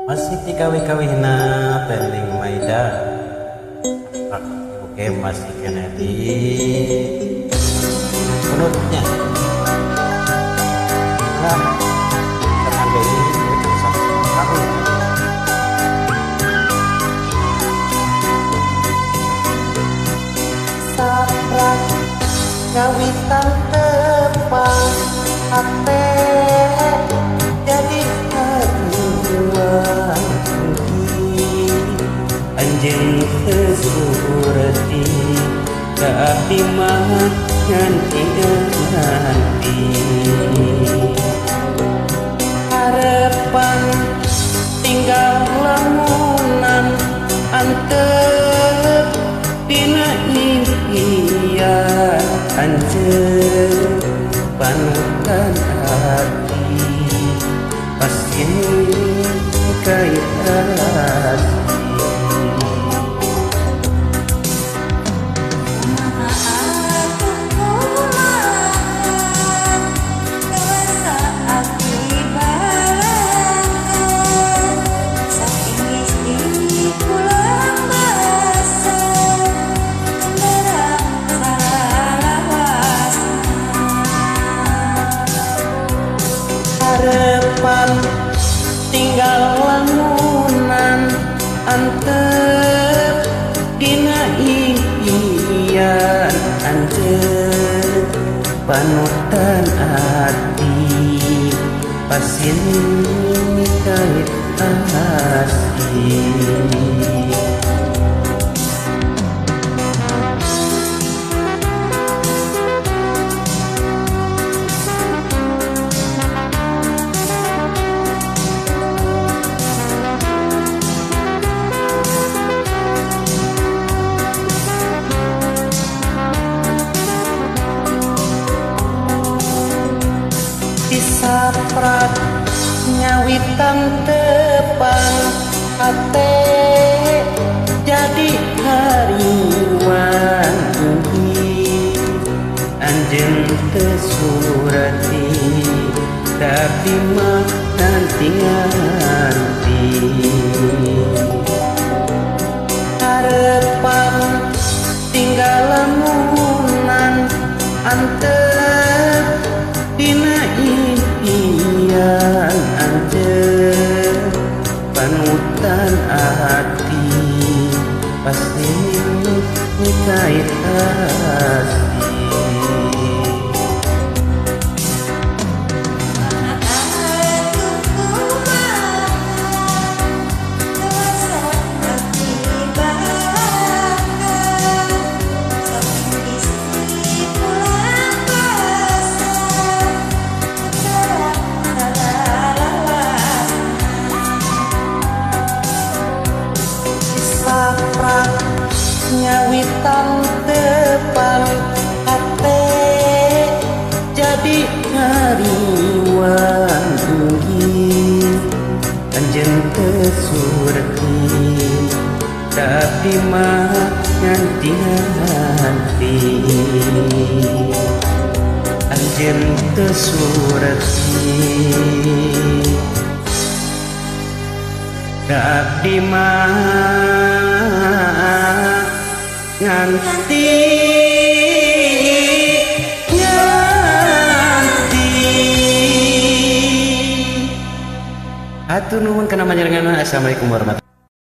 Masih dikawi-kawihna Pening Maida. Oke, masih kena di menurutnya. Nah, tekan BI 1 tahun. Saprak kawitan tepang hate jadi aduan. Anjeun teu surti, tapi mah nganti nganti. Harapan tinggal lamunan antep dina impian Anjeun panutan hati, pasien kait asih. Kumaha atuh kumaha, dosa abdi balangkeun, saking geus dipulang basa, tembara salalawasna. Harapan tinggal lamunan antep dina impian Anjeun panutan hati, pasien kait asih. Disaprak nyawitan tepang hate jadi hariwang. Anjeun teu surti, tapi mah nanti nganti. Harapan tinggal lamunan antep dina impian Anjeun panutan hati, pasti kait asih. Kumaha atuh kumaha, dosa abdi balangkeun, saking geus dipulang basa, tembara salalawasna. Saprak nyawitan tepang hate jadi hariwang. Anjeun teu surti, tapi mah nganti nganti. Anjeun teu surti, tapi mah nganti nganti. Hatur nuhun kana panjenengan. Assalamualaikum warahmatullahi.